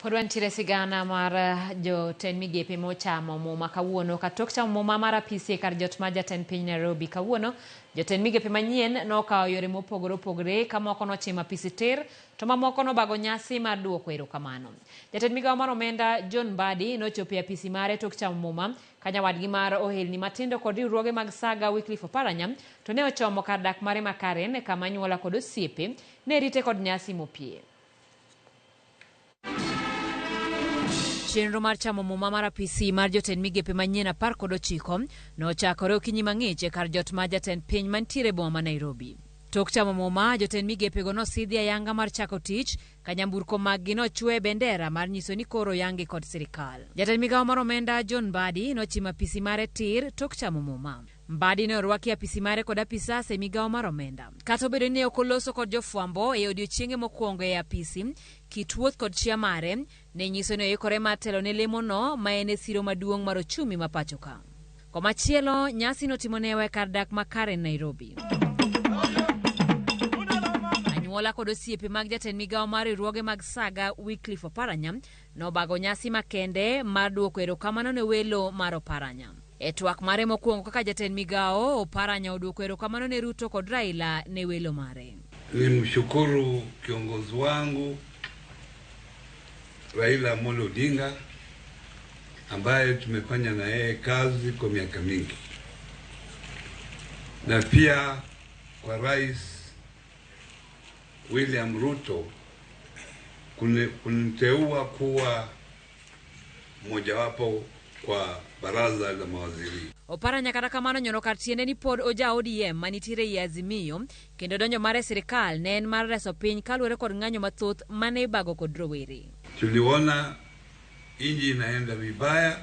Pod wantiere sigana mar jotend migepe mochamo muma kawuono. Katok chamo muma mar apisi e kar jot mar jatend piny Nairobi kawuono, jotend migepe manyien nokawo yore mopogore opogore ka moko nochimo apisi tir to mamoko nobago nyasi mar duoko erokamano. Jatend migawo mar omenda John Mbadi nochopo e apisi mare tok chamo muma ka nyawadgi mar ohelni matindo kod riwruoge mag saga Wycliffe Oparanya to ne ochomo kar dak mare ma Karen kama anyuola kod osiepe ne rite kod nyasi mopie. Chenro mar chamo muma mar apisi mar jotend migepe manyien 19 nochakore okinyi mang'ich e kar jot mar jatend piny mantiere e boma ma Nairobi. Tok chamo muma, jotend migepego nosidhi ayanga mar chako tich ka nyamburko maggi nochwe e bendera mar nyiso ni koro oyanggi kod sirikal. Jatend migawo mar omenda John Mbadi nochimo apisi mare tir tok chamo muma. Mbadi ne orwaki e apisi mare kod apisas e migawo mar omenda. Kata obedo ni ne ok oloso kod jofwambo e odiochienge mokwongo e apisi, kit wuoth kod chia mare ne nyiso ni oikore mar telo ne lemono ma en e siro maduong' mar ochumi ma pacho ka. Komachielo, nyasi notimo newa e kar dak ma Karen, Nairobi. Anyuola kod osiepe mag jatend migawo mar riwruoge mag saga Wycliffe Oparanya nobago nyasi makende mar duoko erokamano ne welo mar Oparanya. E twak mare mokwongo kaka jatend migawo, Oparanya oduoko erokamano ne Ruto kod Raila ne welo mare. Nimshukuru kiongozi wangu Raila Amolo Odinga ambaye tumefanya na yeye kazi kwa miaka mingi, na pia kwa Rais William Ruto kuniteua kuwa mmojawapo kwa baraza la mawaziri. Oparanya kata kamano nyono kar tiende ni pod oja ODM manitiere ei Azimio kendo donjo mare e sirikal ne en mar reso piny kaluwore kod ng'anyo mathoth mane ibago kod rowere. Tuliona inji inaenda vibaya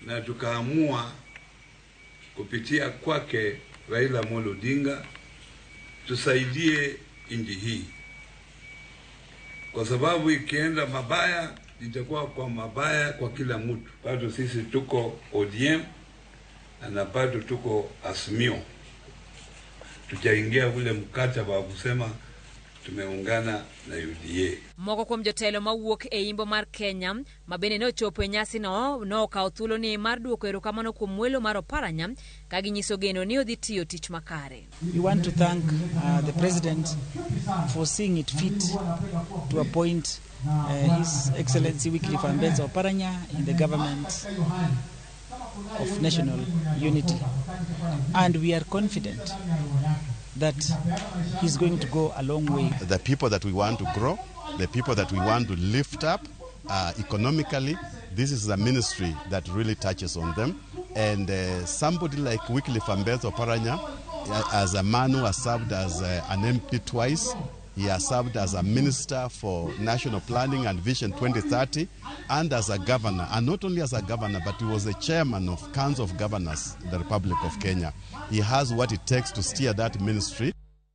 na tukaamua kupitia kwake Raila Amolo Odinga tusaidie inji hii, kwa sababu ikienda mabaya itakuwa kwa mabaya kwa kila mtu. Bado sisi tuko ODM na bado tuko Azimio, tujaingia ule mkataba wa kusema tumeungana na UDA. Moko kuom jotelo mawuok e imbo mar Kenya ma bende ne ochopo e nyasino nokawo thuoloni mar duoko erokamano kuom welo mar Oparanya ka ginyiso geno ni odhi tiyo tich makare. We want to thank the President for seeing it fit to appoint His Excellency Wycliffe Ambetsa Oparanya in the government of national unity. And we are confident that he's going to go a long way. The people that we want to grow, the people that we want to lift up economically, this is the ministry that really touches on them. And somebody like Wycliffe Ambetsa Oparanya, as a man who has served as an MP twice, he has served as a minister for national planning and Vision 2030, and as a governor. And not only as a governor, but he was the chairman of Council of Governors in the Republic of Kenya. He has what it takes to steer that ministry.